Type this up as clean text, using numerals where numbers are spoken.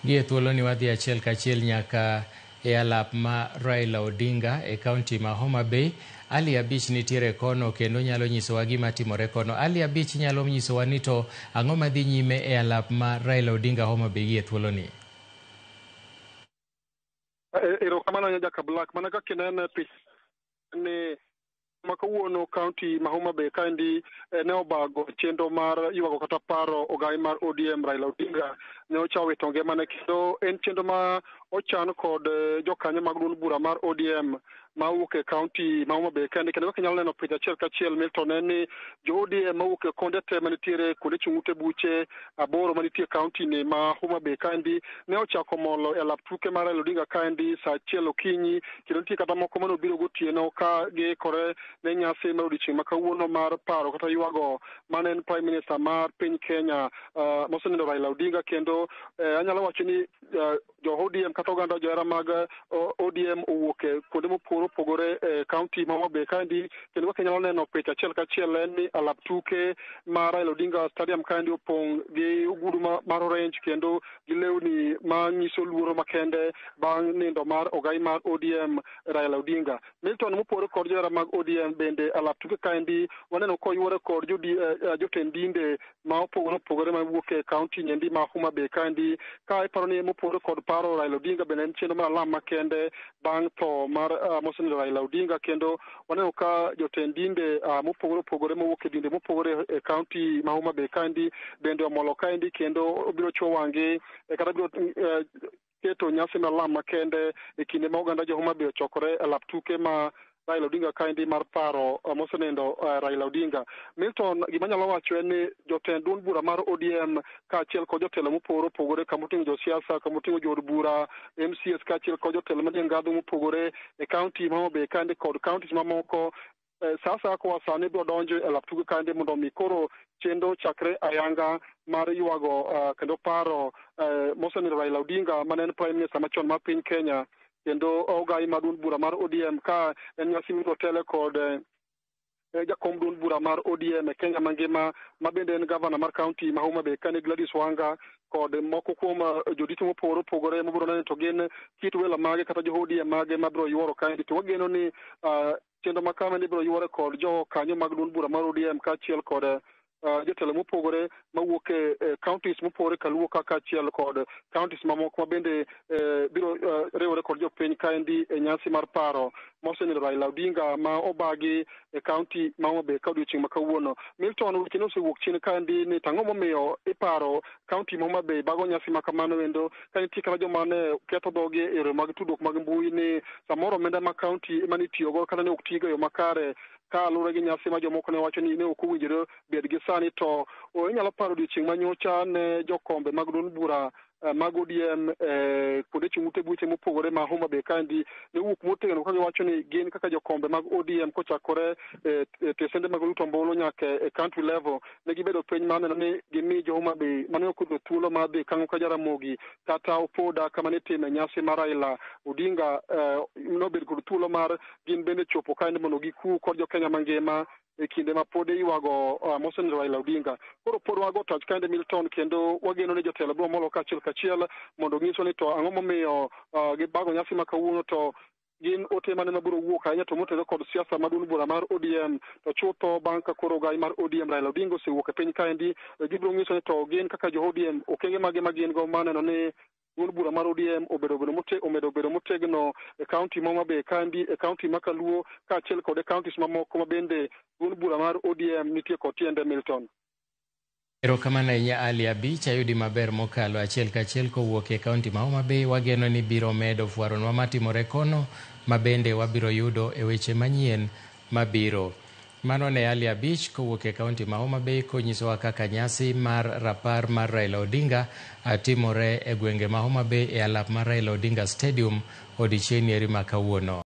Gie thuoloni wadhi achiel kachiel nyaka e alap ma Raila Odinga e kaunti ma Homa Bay. Ali Abich nitiere kono kendo nyalo nyisowa gima timore kono. Ali Abich nyalo nyisowa ni to ang'o madhi nyime e alap ma Raila Odinga Homa Bay gie thuoloni? Erokamano Jaka Black. Mana kaka inene picha ni ma kawuono kaunti ma Homa Bay kaendi ne obago chenro mar ywago kata paro ogai mar ODM Raila Odinga ne ochawo wito ngimane, kendo en chenro ma ochan kod jokanyo mag duond bura mar ODM mawuok e kaunti ma Homa Bay kaendi. Kendo kaka inyalo neno picha achiel kachiel, Milton, en ni jo ODM mawuok e konde te manitiere kuonde chung' ute buche 8 manitie e kaunti ni ma Homa Bay kaendi ne ochako molo e alap tuke mar Raila Odinga kaendi saa 1 okinyi, kendo nitie kata moko mane obiro gotieno ka giikore ne nyasi mar odiochieng' ma kawuono mar paro kata ywago mane en Prime Minister mar piny Kenya mosenindo Raila Odinga. Kendo anyalo wacho ni jo ODM kata oganda johera mag ODM owuok e kuonde mopogore opogore e kaunti ma Homa Bay kaendi. Kendo kaka inyalo neno picha achiel kachiel en ni alap tuke mar Raila Odinga Stadium kaendi opong' gi ogudu mar orange kendo gi lewni manyiso luoro makende bang' nindo mar ogai mar ODM Raila Odinga. Milton, mopogore kod johera mag ODM, bende alap tuke kaendi waneno koyuore kod jotend dinde ma opogore opogore mawuok e kaunti nyendi ma Homa Bay kaendi, ka iparo ni mopogore kod paro Raila Odinga bende en chenro mar alam makende bang' tho mar mosenindo Raila Odinga. Kendo waneno ka jotend dinde mopogore opogore mowuok e dinde mopogore e kaunti ma Homa Bay kaendi bende omolo kaendi, kendo obiro chuo wang'gi kata biro keto nyasi mar alam makende e kinde ma oganda jo Homa Bay ochokore e lap tuke ma Raila Odinga kaendi mar paro mosenindo Raila Odinga. Milton, gima anyalo wacho en ni jotend duond bura mar ODM kaachiel kod jotelo mopogore opogore, kamoting'o josiasa, kamoting'o jood bura, MCAs kaachiel kod jotelo manie ngadho mopogore e kaunti ma Homa Bay kaendi kod counties mamoko, sa asaya koa sani biro donjo e lap tuke kaendi mondo mi koro chenro chakre ayanga mar ywago kendo paro mosenindo Raila Odinga mane en Prime Minister machon mar piny Kenya kendo ogai mar duond bura mar ODM, ka en nyasi mibiro tele kod jakom duond bura mar ODM e Kenya mangima ma bende en gavana mar kaunti ma Homa Bay kane Gladys Wanga kod moko kuom jodito mopogore opogore mabiro neno to gin kit welo mage kata jo ODM mage mabiro yuoro kaendi. To wageno ni chenro ma kama ibiro yuore kod jokanyo mag duond bura mar ODM kaachiel kod jotelo mopogore mawuok e counties mopogore kaluo ka kaachiel kod counties mamoko ma bende biro riwore kod jopiny kaendi e nyasi mar paro mosenindo Raila Odinga ma obagi e kaunti ma Homa Bay ka odiochieng' ma kawuono. Milton, weche ne osewuok chien kaendi ni to ang'o momiyo iparo kaunti ma Homa Bay bago nyasi ma kamano endo, ka nitie kata joma ne ketho dhogi e yore mag tudruok mag mbui ni samoro omenda ma kaunti ema nitiyogo kata ne ok tigo e yo makare kaluwore gi nyasi ma jomoko ne wacho ni ne ok owinjore bed gi sani. To inyalo paro odiochieng' manyocha ne jokombe mag duond bura mag ODM kuonde chung' ute buche mopogore ma Homa Bay kaendi ne owuok motegno ka giwacho ni gin kaka jokombe mag ODM kochakore e tesende mag luto ombulu nyaka e county level ne gibedo piny mar neno ni gimi jo Homa Bay mane ok oyudo thuolo mar dhi Kang'o ka Jaramogi kata Opoda kama nitime nyasi mar Raila Odinga nobed kod thuolo mar gin bende chopo kaendi mondo giku kod jo Kenya mangima e kinde ma pod iywago mosenindo Raila Odinga. Koro pod wago tach kaendi, Milton, kendo wageno ni jotelo biro molo kaachiel kachiel mondo onyiswa ni to ang'o momiyo gibago nyasi ma kawuono, to gin ote mane mabiro wuok ahinya to motenore kod siasa mar duond bura mar ODM. To chutho bang' ka koro ogai mar ODM Raila Odinga osewuok e piny kaendi, gibiro nyiso ni to gin kaka jo ODM okenge mage ma gin go mar neno ni duond bura mar ODM obedo bedo mote, omedo bedo motegno e kaunti ma Homa Bay kaendi, e kaunti ma Kaluo kaachiel kod e counties mamoko ma bende duond bura mar ODM nitie kod tiende, Milton. Erokamano ahinya Ali Abich, ayudi maber mokalo achiel kachiel kowuok e kaunti ma Homa Bay. Wageno ni biro medo fwaronwa matimore kono ma bende wabiro yudo e weche manyien mabiro. Mano ne Ali Abich kowuok e kaunti ma Homa Bay konyisowa kaka nyasi mar rapar mar Raila Odinga timore e gwenge ma Homa Bay e alap mar Raila Odinga Stadium odiochieng' eri ma kawuono.